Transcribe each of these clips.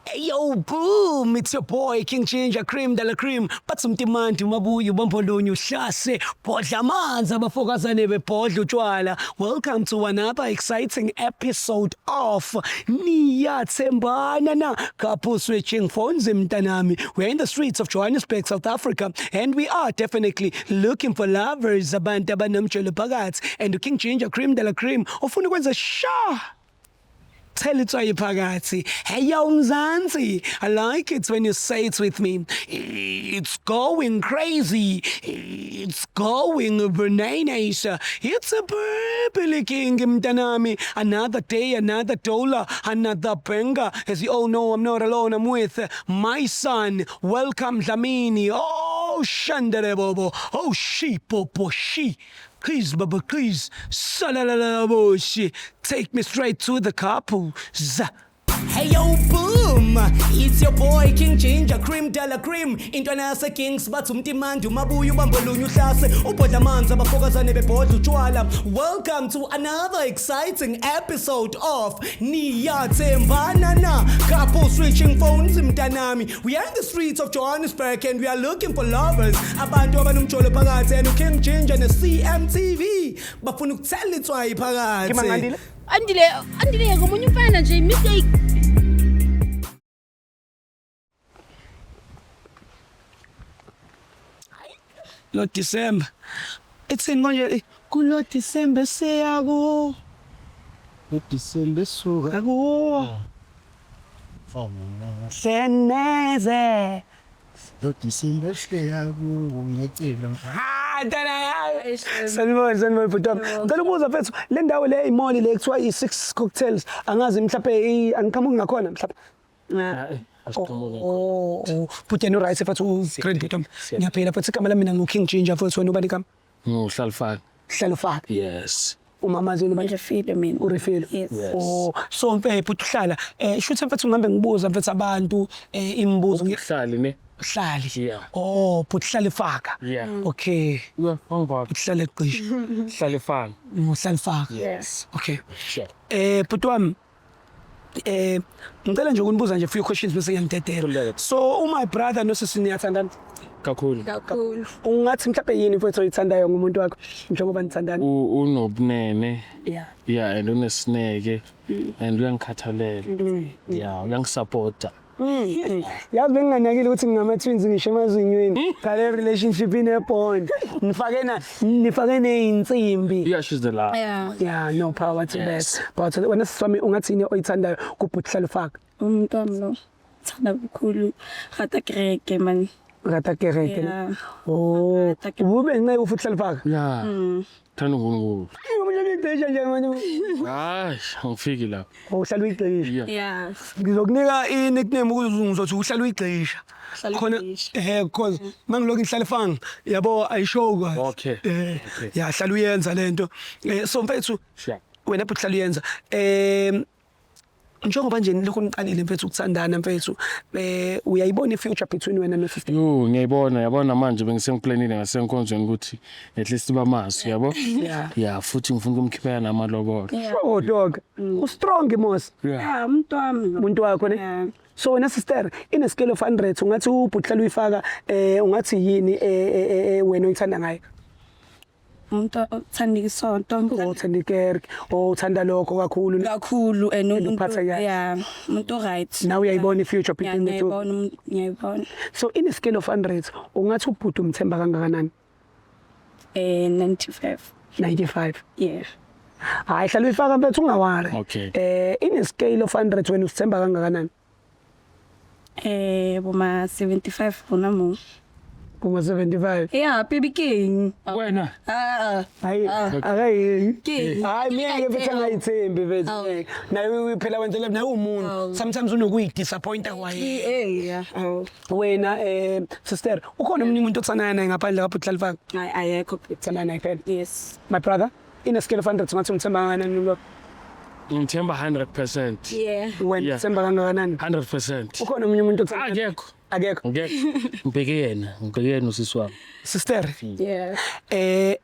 Hey yo, boom! It's your boy King Ginger Cream de la Cream. Bathi umtimandi umabuye ubambolunye uhlase bhodla amanzi abafokazane bebhodla utshwala. Welcome to another exciting episode of Niyathembana na Couple Switching Phones mntanami. We're in the streets of Johannesburg, South Africa, and we are definitely looking for lovers abantu abanomjolo phakathi. And King Ginger Cream de la Cream ufuna ukwenza sha Thela itswayi phakathi. Hey yo Mzansi, I like it when you say it with me. It's going crazy. It's going bananas. It's a purple king mntanami. Another day, another dollar, another banger. As you all know, I'm not alone. I'm with my son. Welcome Dlamini. Oh Shandere Bobo. Oh she popo she. Please, Baba, please. Salalalaboshi. Take me straight to the couple. Z. Hey yo, boom! It's your boy King Ginger Cream de la Cream. Intwana yase Kings bathi umtimandi umabuye ubambolunye uhlase ubhodla amanzi abafokazane bebhodla utshwala. Welcome to another exciting episode of Niyathembana na Couple Switching Phones mntanami. We are in the streets of Johannesburg and we are looking for lovers. Abantu abanomjolo phakathi and uKing Ginger ne-CMTV bafuna ukuthela itswayi phakathi. Ngimangandile. Andile, Andile ngomunye umfana nje mistake. Lo December. Ithini konje kulo December siyaku Lo December suka. Akuwo. Seneze. Lo December siyaku ngiyacela. Ha ntana yami. Sanibona sanibona bhuti wami. Ngicela ukubuza mfethu le ndawo le imall le kuthiwa i-Six Cocktails angazi mhlawumbe angiqhamuki ngakhona mhlawumbe. Oh, oh, bhuti yena uright mfethu u-grand bhuti wami. Ngiyaphila mfethu igama lami mina ngu-King Ginger mfethu wena ubani igama? Nguhlalufaka. Hlalufaka. Yes. Umama zenu ubani? Ngirefile mina. Urefile. Yes. Yes. Oh, so mfethu bhuti uhlala eh shuthi mfethu ngihambe ngibuza mfethu abantu eh imibuzo Uhlali ne? Uhlali. Yeah. Oh, bhuti hlale faka. Yeah. Okay. Yeah, angibaba. Bhuti hlale gqisha. Hlale faka. Uhlale faka. Yes. Okay. Sure. Eh bhuti wami eh ngicela nje ukunibuza nje few questions bese ngiyanidedela. Khululeka. So my brother nosisi niyathandana? Kakhulu. Kakhulu. Ungathi mhlawumbe yini mfowethu oyithandayo ngomuntu wakho njengoba nithandana? Unobunene. Yeah. Yeah, and unesineke. And uyangikhathalela. Yeah, uyangisupporta. Yazi benginganakile ukuthi ngingama-twins ngisho emazinyweni. Cha le relationship ine-bond. Nifake na nifake ney'nsimbi. Yeah, she's the love. Yeah. Yeah, no power to Yes. that. But wena sisi wami ungathini oyithandayo kubhuti Hlalufaka? Umuntu wami lo thanda kakhulu rata kereke man. Rata kereke. ne? Yeah. Oh, Rata kereke. ube nceku futhi Hlalufaka. Yeah. Thanda uNkulunkulu. Umuntu uyigqisha nje manje. Hayi, angifiki lapho. Oh, uhlala uyigqisha. Yeah. Yeah. Ngizokunika i-nickname ukuze ngizothi uhlala uyigqisha. Uhlala Khona uyigqisha. eh because mangilokhu ngihlala efanga yabo ayishow kahle. Okay. Eh Okay. ya hlala uyenza lento. Eh so mfethu Sure. wena bhuti hlala uyenza. Njengoba nje lokhu niqalile mfethu ukuthandana mfethu eh uyayibona i-future between wena no sister. Yo, ngiyayibona, yabona manje bengisengiplanile ngasenkonzweni ukuthi at least bamazi, yabo? Yeah. Yeah, futhi ngifuna ukumkhiphela namalobolo. Yeah. Oh dog. U strong mos. Yeah. Yeah, umuntu wami. lo. Umuntu wakho ne. Yeah. So wena sister in a scale of 100 ungathi ubhuti hlala uyifaka eh ungathi yini eh wena oyithanda ngayo? Umuntu othanda isonto. Oh uthanda ikerke, oh uthanda lokho kakhulu. Kakhulu and umuntu uphatha kahle. yeah, umuntu right. Now uyayibona i-future Yeah, between the two. ngiyayibona ngiyayibona. So in a scale of 100 ungathi ubhuti umthemba kangakanani? Eh 95. 95. Yeah. Hayi hlala uyifaka mfethu ungawari. Okay. Eh in a scale of 100 wena usithemba kangakanani? Eh boma 75 bona mo. Kuma 75. Yeah, baby king. Wena. Ah. Hayi akayi. Ke. Hayi mina ke mfethu angayithembi mfethu. Awu. Nawe phela wenzela nawe umuntu. Awu. Sometimes unokuyidisappointa kwaye. Eh yeah. Awu. Wena eh sister ukhona omunye umuntu othandana naye ngaphandle kapho Hlalufaka? Hayi ayekho baby. Thandana naye phela. Yes. My brother in a scale of 100 ungathi umthemba kangakanani lo? Ngithemba 100%. Yeah. Wena Yeah. uthemba kangakanani? 100%. Ukhona omunye umuntu othandana? Akekho. Akekho. Ngeke. Ngibheke yena, ngibheke yena usisi wami. Sister Yeah. eh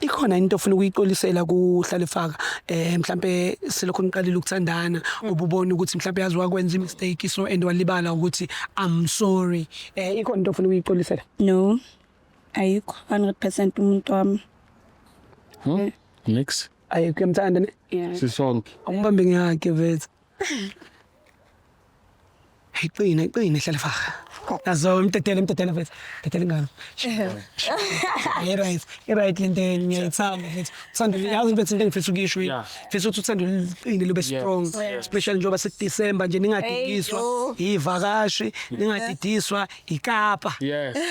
Ikhona into ofuna ukuyixolisela kuHlalefaka, mhlambe selokhu niqalile ukuthandana, ububona ukuthi mhlambe yazi wakwenza i-mistake so and walibala ukuthi I'm sorry. Ikhona into ofuna ukuyixolisela? No. Ayikho 100% umuntu wami. Nix. Ayikho, uyamthanda ne? Yeah. Sisonke. Awungibambe ngeyakhe vethu. Hey, qina qina Hlalefaka. Nazo imdedele imdedele vethu. Dedele ingane. Hey, right. I-right lento ngiyayithanda vethu. Uthando, yazi mfethu, into engifisa ukuyisho yini? Mfisa ukuthi uthando luqine, lube strong. Especially njengoba sekuDecember nje, ningadidiswa ivakashi, ningadidiswa iKapa.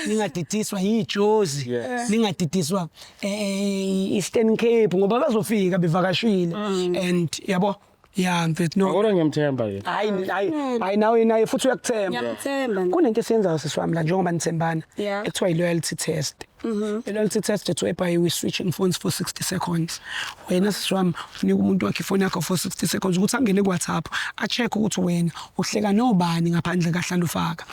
Ningadidiswa iJozi. Ningadidiswa Eastern Cape ngoba bazofika bevakashile and yabo, ya mfethu, no. Kodwa ngiyamthemba yena. Hayi hayi hayi, nawe naye futhi uyakuthemba. Ngiyamthemba. Kunento esiyenzayo sisi wami la njengoba nithembana ekuthiwa i-loyalty test. I-loyalty test, it's whereby we switching phones for 60 seconds. Wena sisi wami unika umuntu wakhe ifoni yakho for 60 seconds ukuthi angene ku-WhatsApp a-check ukuthi wena uhleka nobani ngaphandle kaHlalufaka.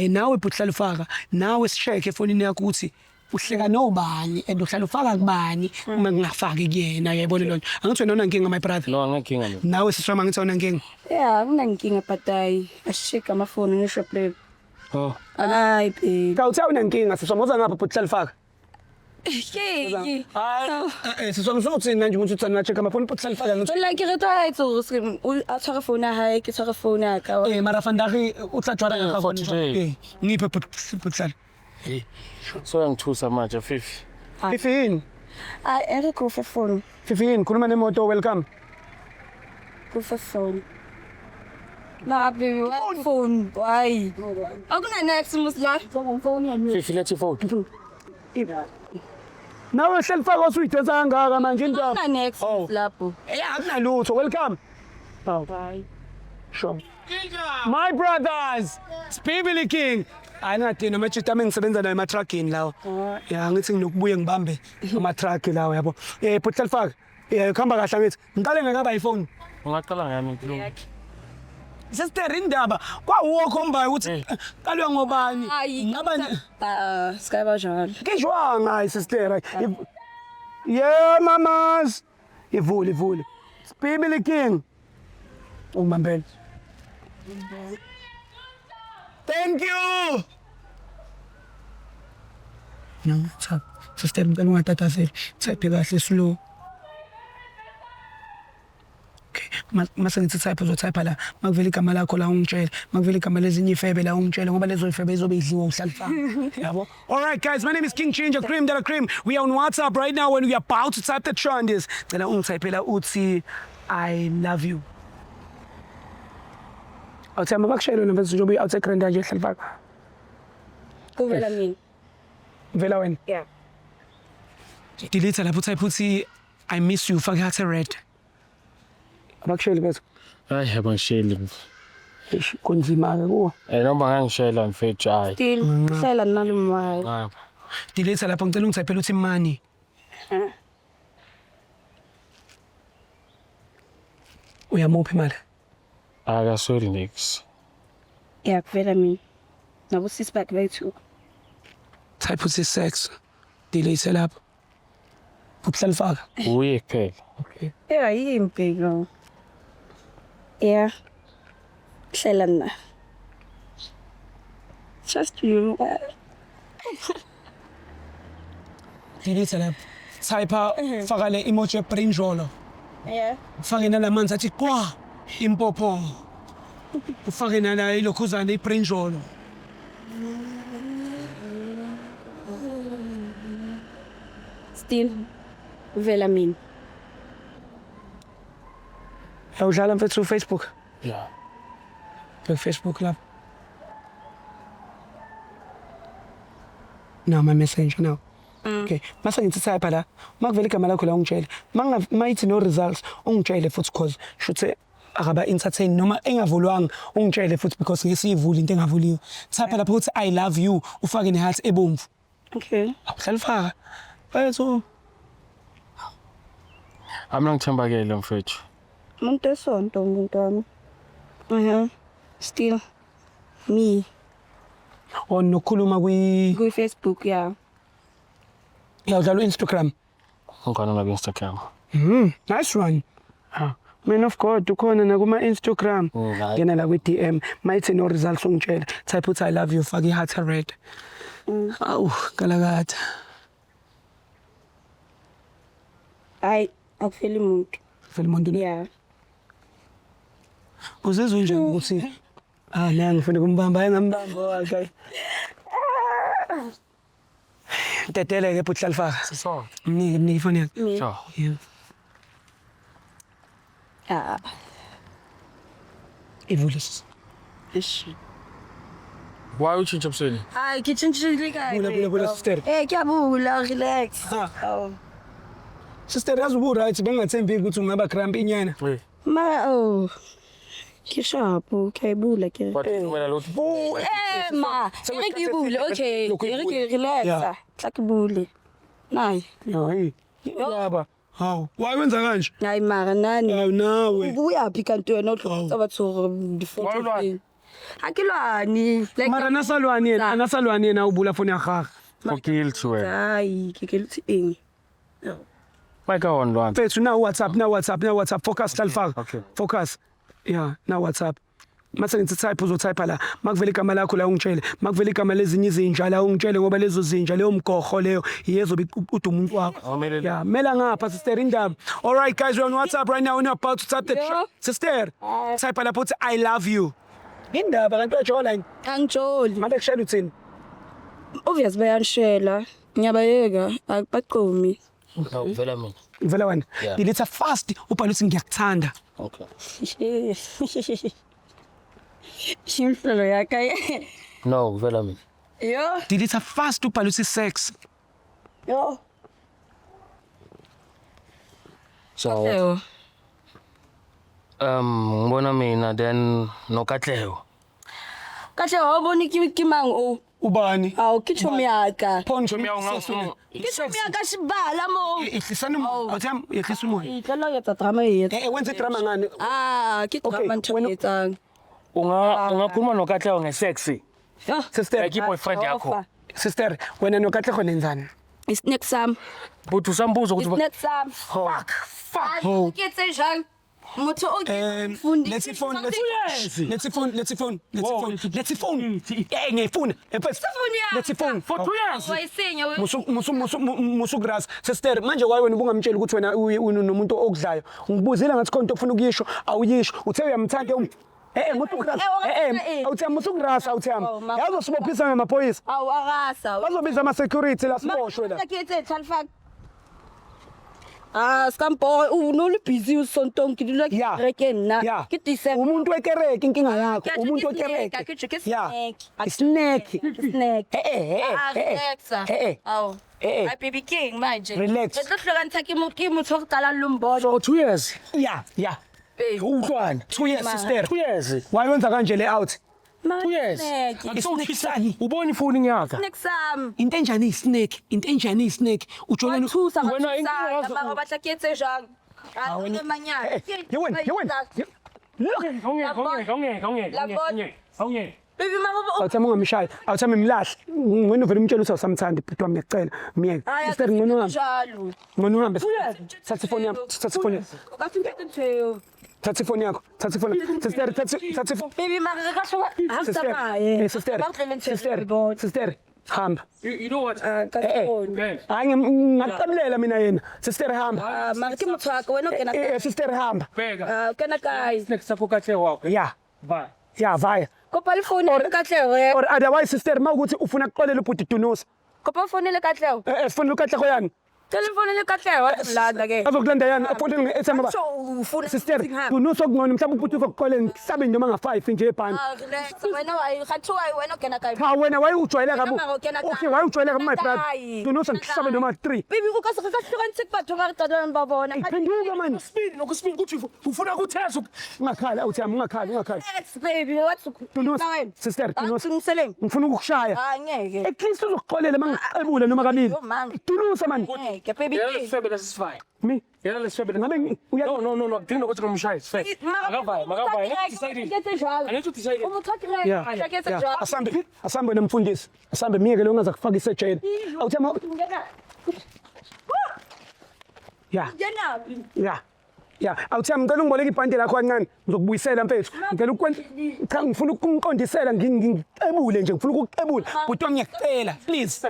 Nawe bhuti Hlalufaka, nawe si-check efonini yakho ukuthi uhleka nobani and uhlala ufaka kubani uma ngingafaki kuyena, uyayibona leyo nto? Angithi wena awunankinga, my brother? No, anginankinga mina. Nawe sisi wami, angithi awunankinga? Yeah, akunankinga, but hayi, asi-check amafoni ngisho play. Oh. Hayi babe. Cha, uthi awunankinga sisi wami, woza ngapha bhuti Hlalufaka. Hey. Hayi, sisi wami, usuthini manje ukuthi uthanda na-check amafoni bhuti Hlalufaka ngithi? Like ke re tshwaetse gore a tshware phone ya hae, ke tshware phone ya ka. Mara vandag o tla tshwara Yeah, ya for gago. today. Ngiphe bhuti Hlala. So uyangithusa manje, Fifi. Fifi yini? Hayi, e re ko fe phone. Fifi yini? Khuluma nemoto, welcome. Ko fe phone. Na baby, why phone? Why? Akuna next mos la. Fifi, letha ifoni. Nawe Hlalufaka usuyidonsa kangaka manje indaba. Akuna next Oh. lapho. Akunalutho, welcome. Oh. Bye. Sure. My brothers, Spibili King. Hayi ngadini amajita ami engisebenza nayo ematragini lawo. Ya, ngithi nginokubuye ngibambe ama-truck lawo, yabo. Bhuti Hlalufaka. Kuhamba kahle angithi. Ngiqale ngakaba iPhone. Ungaqala ngami kulungu. Sister, indaba kwawuwo khombayo ukuthi qalwe ngobani. Ngaba Ba, ska ba jalo. Ke jwang hayi sister. Yeah mamas. Ivule ivule. Spibili King. Ungibambele. Thank you. No, cha. Sister, ngicela ungatatazeli. Type kahle slow. Okay, mase ngithi type, uzotype la. Makuvela igama lakho la ungitshele, makuvela igama lezinye ifebe la ungitshele ngoba lezo ifebe izobe idliwa uHlalufaka. Yabo? All right guys, my name is King Ginger Cream de la Cream. We are on WhatsApp right now and we are about to type the trend is. Cela ungitypela uthi I love you. Awuthemba bakushayela wena mfethu njengoba uyi-outside grand nje Hlalufaka. Kuvela mina. Vela wena. Yeah. Delete lapho, type uthi I miss you, fake heart red. Abakushayeli bethu. Hayi, abangishayeli. Eish, kunzima-ke kuwo. Noma ngangishayela mfethu, hayi. Still hlela nalo hayi. Ngapha. Delete lapho, ngicela ungithaphele uthi money. Uyamupha imali? Akasweli nix. Yeah, kuvela mina. Nabo sisi bakhe bethu. Type uthi sex. Delete lapho. UbuHlalufaka. Uye kuphela. Okay. Yeah, yimpi lo. Yeah. Hlela na. Just you. Delete lapho. Type faka le emoji yebrinjolo. Ufake nalamanzi athi qwa impopho. Ufake nala ilokhuzana ibrinjolo. Still vela mina. Awudlala mfethu Facebook. Yeah. Ku Facebook lapho. No, my messenger now. Okay, mase ngithi type la, makuvela igama lakho la ungitshele. Manga mayithi no results ungitshele futhi cause shuthe akaba entertain noma engavulwanga ungitshele futhi because ngesiyivula into engavuliwe. Type lapho ukuthi I love you, ufake ne-heart ebomvu. Okay. Awuhlalifaka. Wethu. Amina ngithembakele mfethu. Umuntu esonto umuntu wami. Still me. On nokukhuluma kwi Ku Facebook, yeah. Uyawudlala u-Instagram. Ngikhona na Instagram. Nice one. Ha. Man of God ukhona na kuma Instagram. Hayi. Ngena la kwi DM, mayithi no results ungitshela. Type uthi I love you, faka i heart red. Awu, kalakatha. Hayi, akufeli muntu. Vele umuntu ne. Yeah. Uzizwa nje ukuthi ah naye ngifuna ukumbamba, hayi ngambamba wakhe. Dedele ke bhuti Hlalifaka. Sisonke. Mnike mnike ifoni yakhe. Sure. Yeah. Ah, Ivule sis. eish. Why utshintsha ebusweni? Hayi, ke tshintshile kae? Bula bula bula sister. Eh, ke a bula, relax. Ha. Oh. Sister yazi ubu right bengathembi ukuthi ungaba cramp inyana. Hey. Mara oh. Ke sharp, ke a e bula ke. But wena lo Bu Eh, ma, e re ke e bule, okay. Lokhu E re ke ibule. relax. Yeah. Tla ke bule. Nayi. Hayi. Yaba. Hawu, why wenza kanje? Hayi mara nani. Hawu nawe. Ubuyaphi kanti wena o tlotsa batho hore difoto Why ulwane? tseo? Ha ke lwane. Like Mara nasalwani yena, anasalwani yena ubula foni yakhe. o guilty wena. Hayi, ke guilty eng? Why ka on lwana? Mfethu na WhatsApp, na WhatsApp, na WhatsApp. Focus Hlalifaka. okay. Focus. Yeah, na WhatsApp. Mase ngithi type uzotype la. Makuvela igama lakho la ungitshele. Makuvela igama lezinye izinja la ungitshele ngoba lezo zinja leyo mgoho leyo iyezobe iquda umuntu wakho. Awumele- Yeah, mela ngapha sister indaba. All right guys, we're on WhatsApp right now. We're about to type the Yeah. sister. Type lapho uthi I love you. Indaba kanti uyajola yini? Angijoli. Ngabe kushela uthini? Obvious bayanishela. Ngiyabayeka, akubaqomi. No, vela mina. Vela wena. Yeah. Delete fast ubhale uthi ngiyakuthanda. Okay. Imhlolo yakhe. No, vela mina. Yo, Delete fast ubhale uthi sex. yo. So Eyo. ngibona mina then noKatleho. Kahle ha o bone ke ke mang o? Ubani? Aw, ke chomi ya ka. Phone chomi Ke chomi ya ka xibala mo. Ihlisana umoya. Awuthami yehlisa umoya. E tlela ho etsa drama e etsa. Eh eh, wenze drama ngani? Ah, ke Okay, drama ntho wena- e etsang. Unga ungakhuluma noKatleho nge-sexy. Yo. Sister, Like i-boyfriend yakho. sister, wena noKatlego nenzani? Isnack sam. But usambuza ukuthi Isnack sam. Fuck, fuck. Ke etse jang? Motho o ke mfundi. Let's phone, let's let's phone, let's phone, let's phone, let's phone. Eh ngiyifuna. Mfethu. Phone yakho. Let's phone. for 2 years. Wa isenya we. Musu musu musu musu grass. Sister, manje waye wena ubungamtsheli ukuthi wena unomuntu okudlayo. Ngibuzile ngathi khona into ofuna ukuyisho, awuyisho. Uthe uyamthanda Eh eh musu grass. Eh eh, awuthe musu grass awuthami. Oh, ma- Yazi usibophisa ngamaphoyisa. Aw arasa. Bazobiza ama security la siboshwe la. Ke etse tlhalfa. Ah, skampo o no le busy o sontong ke dula ke Yeah. reke nna. Yeah. Ke December. Umuntu wekereke inkinga yakho, Ke a tjho umuntu ke snack, wekereke. ke tjho ke Yeah. snack. Snack. Snack. Eh eh eh. Ah, eh, eh. relax. Eh eh. Aw. Eh, eh. Ay baby king manje. Relax. Re tlo hlokantsha ke mo ke motho o re qalang lo mbona. For 2 years. Yeah, yeah. Uhlwana. 2 years sister. 2 years. Why wenza kanje le out? 2 years. Snack. Isnack. Ubona ifoni ngiyakha. Snack sam. Into enjani isnack? Into enjani isnack? Ujola no Thusa Wena nga inkinga thusa. yazo- Mara o batla ke etse jang? Ah, wena- ke manyana. Eh, eh, ye wena, ye wena. Look. Awungeke, awungeke, awungeke, awungeke, awungeke, awungeke. Baby mara o Awuthami ungamshayi, awuthami mlahle. Ngcono vele umtshele ukuthi awusamthandi bhuti wami ngiyacela. Myeke. Ay, Sister ngcono uhambe. jalo. Ngcono uhambe. Thatha ifoni yami, thatha ifoni. yakho. O ka se mphe ntho eo. Thatha ifoni yakho, thatha ifoni. Sister, thatha thatha ifoni. Baby mara re ka hloka ha re Sister, tsamaye. eh, sister, Ba re tlele ntho e sister, re bone. sister, hamba. You know what? Ah, ka Eh, eh. phone. Ben. Hayi ngingaqabulela mina yena. Sister hamba. Ah, mara ke motho wa ka wena o kena Eh, eh, sister hamba. Bheka. Ah, o kena kae? Snack sakho Katleho wakho. Yeah. Bye. Yeah, vaya. Kopa le phone le Katleho. eh. Or otherwise sister mawukuthi ufuna kuxolela ubhuti Dunusa. Kopa phone le Katleho. Eh, eh, sifuna uKatlego yani. Telephone le Katleho wa tlolanda ke. Azokulanda yani afonele nge-ATM baba. So ufuna Sister, Dunusa okungcono mhlawumbe ubhuti uzokuxolela ngihlabe noma nga-5 nje ebhani. Ah, relax. Wena wa ga thoa wena o kena kae? Cha wena waye ujwayele kabi. Wena mara o kena kae? Okay, waye ujwayele kabi my brother. Kae? Dunusa ngihlabe noma 3. Baby o ka se re ka hlokantshe ke batho ba re qalang ba bona. Phenduka man. Speed nokuspeed ukuthi ufuna ukutheza Ungakhali awuthami ungakhali ungakhali. Relax baby, what's Dunusa, sister, Dunusa. Ngiseleng. Ngifuna ukukushaya. Ah, ngeke. At least uzokuxolela mangixebule noma kabili. Yo, man. Dunusa man. Ngeke baby. Yena lesifebe lesifine. Mi. Yena lesifebe. Ngabe uya No, no, no, no. Kudinga nokuthi ngimshaye sifebe. Akavaye, makavaye. Angithi decide. Yeah. Yeah. Asambe asambe nomfundisi. Asambe miyeke lo ongaza kufaka isejele. Awuthami Ya. Ngenaphi? Ya. Ya, awuthami ngicela ungiboleke ibhande lakho kancane. Ngizokubuyisela mfethu. Ngicela ukwenza cha ngifuna ukungiqondisela ngicebule nje ngifuna ukukucebula. Bhuti wami ngiyakucela please.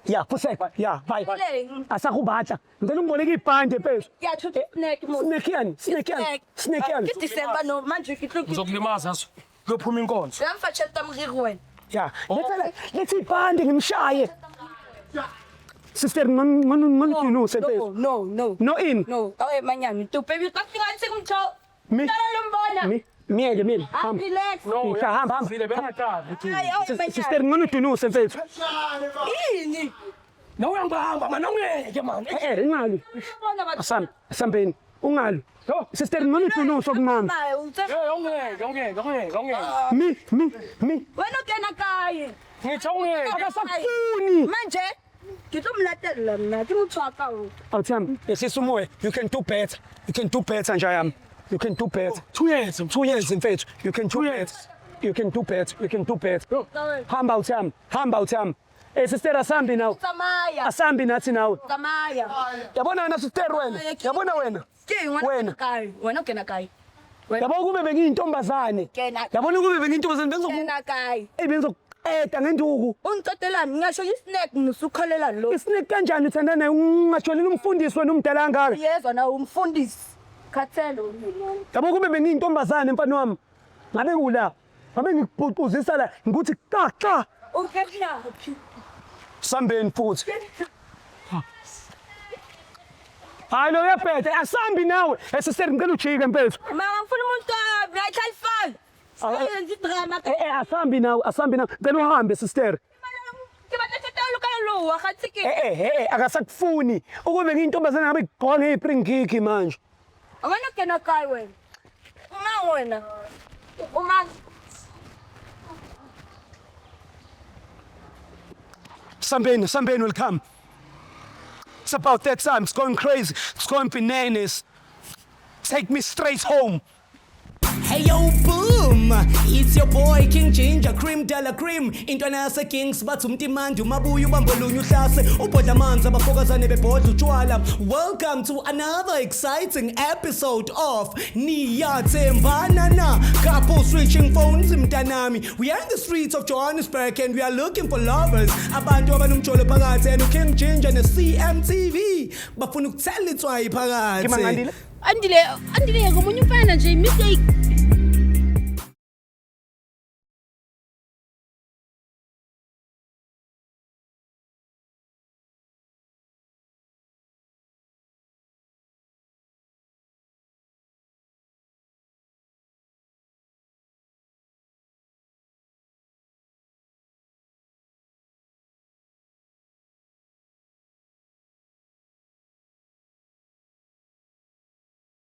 Ya, fusek. Ya, bye. Asakubatla. Ngicela ungiboleke ibhande mfethu. Ngiyathuta snack mo. Snack yani, snack yani, snack yani. Ke December no manje ke tlo ke. Ngizokulimaza so. Kuyophuma inkonzo. Uyamfa tjhelete moriri wena. Ya, letha letha ibhande ngimshaye. Sister ngonidunuse No, mfethu. no, no. No in. No, awe manyana. Tu baby ka fika ngimtho. Mi. Tala lombona. Mi, miyeke mina. Ah, Hamba. relax. No, Cha, hamba, hamba. Zile bengahlali. Hayi, awe manyana. Sister ngonidunuse mfethu. Yini? No uyangibamba man awungeke man. Eh eh ungalwi. Bona batho. Asami, asambeni. Ungalwi. Yo. Sister ngonidunuse okumama. Naye, utse- Hey awungeke awungeke awungeke awungeke. Mi, mi, mi. Wena o kena kae? Ngithi awungeke. Akasakufuni. Manje ke tlo mo latella nna ke motho wa ka o. Awuthami, yehlisa umoya. You can do better. You can do better nja yami. You can do better. 2 years. 2 years mfethu. You can do better. You can do better. You can do better. Hamba awuthami. Hamba awuthami. Eh sister asambi nawe. Tsamaya. Asambi nathi nawe. Tsamaya. Yabona wena sister wena. Yabona wena. Ke eng wena o Wena. kena kae? Wena o kena kae? Yabona kube bengiyintombazane. Kena. Yabona kube bengiyintombazane bengizoku Kena kae? Eh bengizokuqeda ngenduku. O ntsotelane ngingasho i-snack nusukholelani lo. Isnake kanjani uthanda naye ungajwayelile umfundisi wena umdala kangaka. Yezwa na umfundisi. Khathele. Yabo kube bengiyintombazane mfana wami. Ngabe kula. Ngabe ngikubhucuzisa la ngikuthi xa xa Ungenaphi? sambeni futhi. Hayi lo uyabheda asambi nawe. Sister ngicela ujike mfethu. Mama ngifuna umuntu wami, ayihlali Ah, Yenza idrama. Eh eh asambi nawe asambi nawe. Ngicela uhambe sister. Ke batla tjhelete ya lokela lowa ga tse ke. Eh eh eh akasakufuni. Ukube ngiyintombazane ngabe ngigqoka ngespring kick manje. Wena o kena kae wena? O mang wena? O mang? Sambeni, Sambeni will come. It's about that time. It's going crazy. It's going bananas. Take me straight home. Hey yo boom, it's your boy King Ginger Cream Della Cream. Intwana yase Kings bathi umtimandi umabuya ubambolunye uhlase ubhodla amanzi abafokazane bebhodla utshwala. Welcome to another exciting episode of Niyathembana na Couple switching phones mntanami. We are in the streets of Johannesburg and we are looking for lovers. Abantu abanomjolo phakathi and King Ginger ne CMTV bafuna ukuthela itswayi phakathi. Andile, Andile ngomunye umfana nje mistake.